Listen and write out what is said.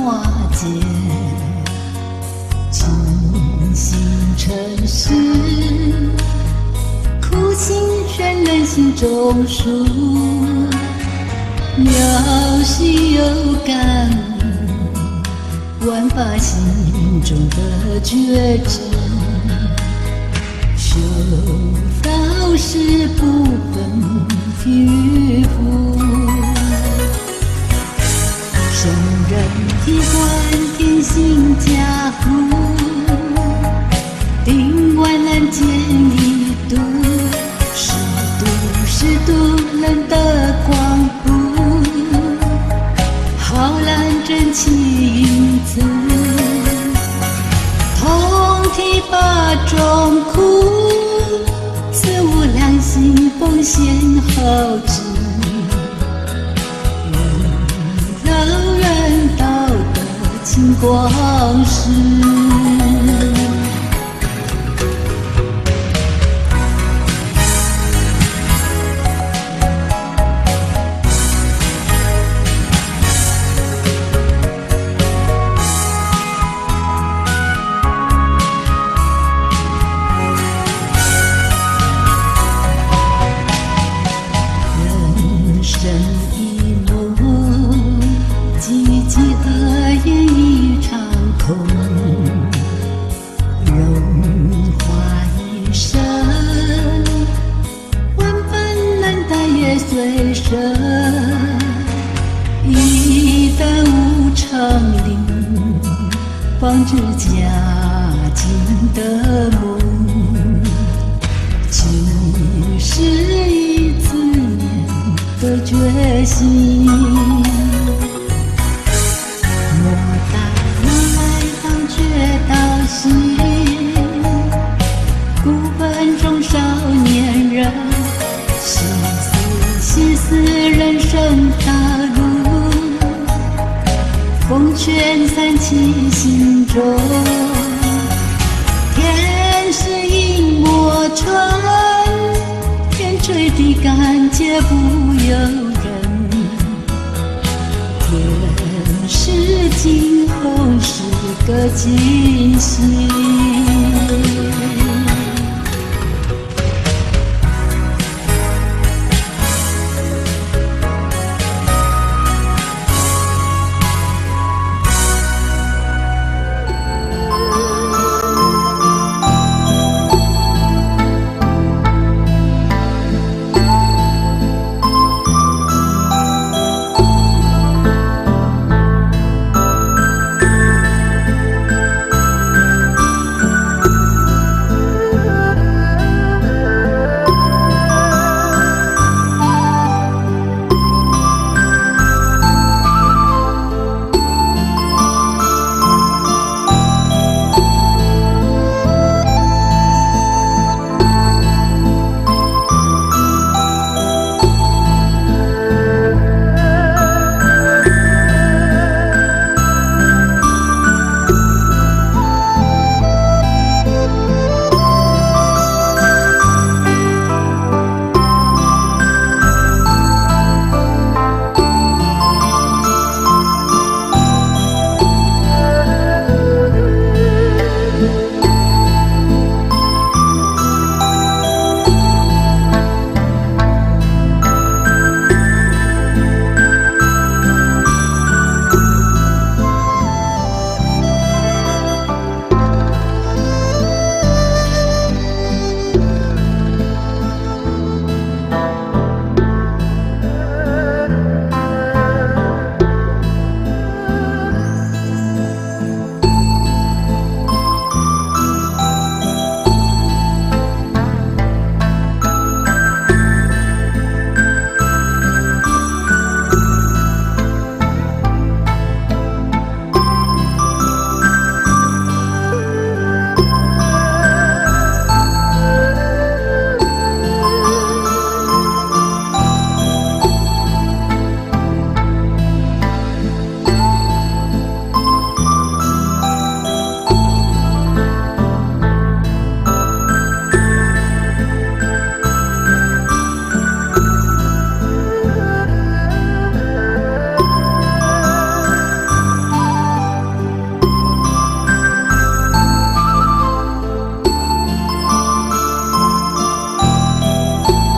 化解，静心诚实，苦行劝人心中书，妙心有感悟，万法心中的觉知，修道是不分贫与富。圣人体观天心加护，定万难见一度，十度十度能得光不，浩然正气因此，同体八种苦，此无量心奉献好智。愿人道德金光世。人生一梦，寂寂何言一场空。荣华一生，万般难带也随身。一旦无常临，方知家境的梦。几时一次念的决心。莫大如来当觉道心，故分中少年人，细思细思人生大路，奉劝三七心中，天时应莫传，天垂地感皆不由人。天时尽红是个惊喜。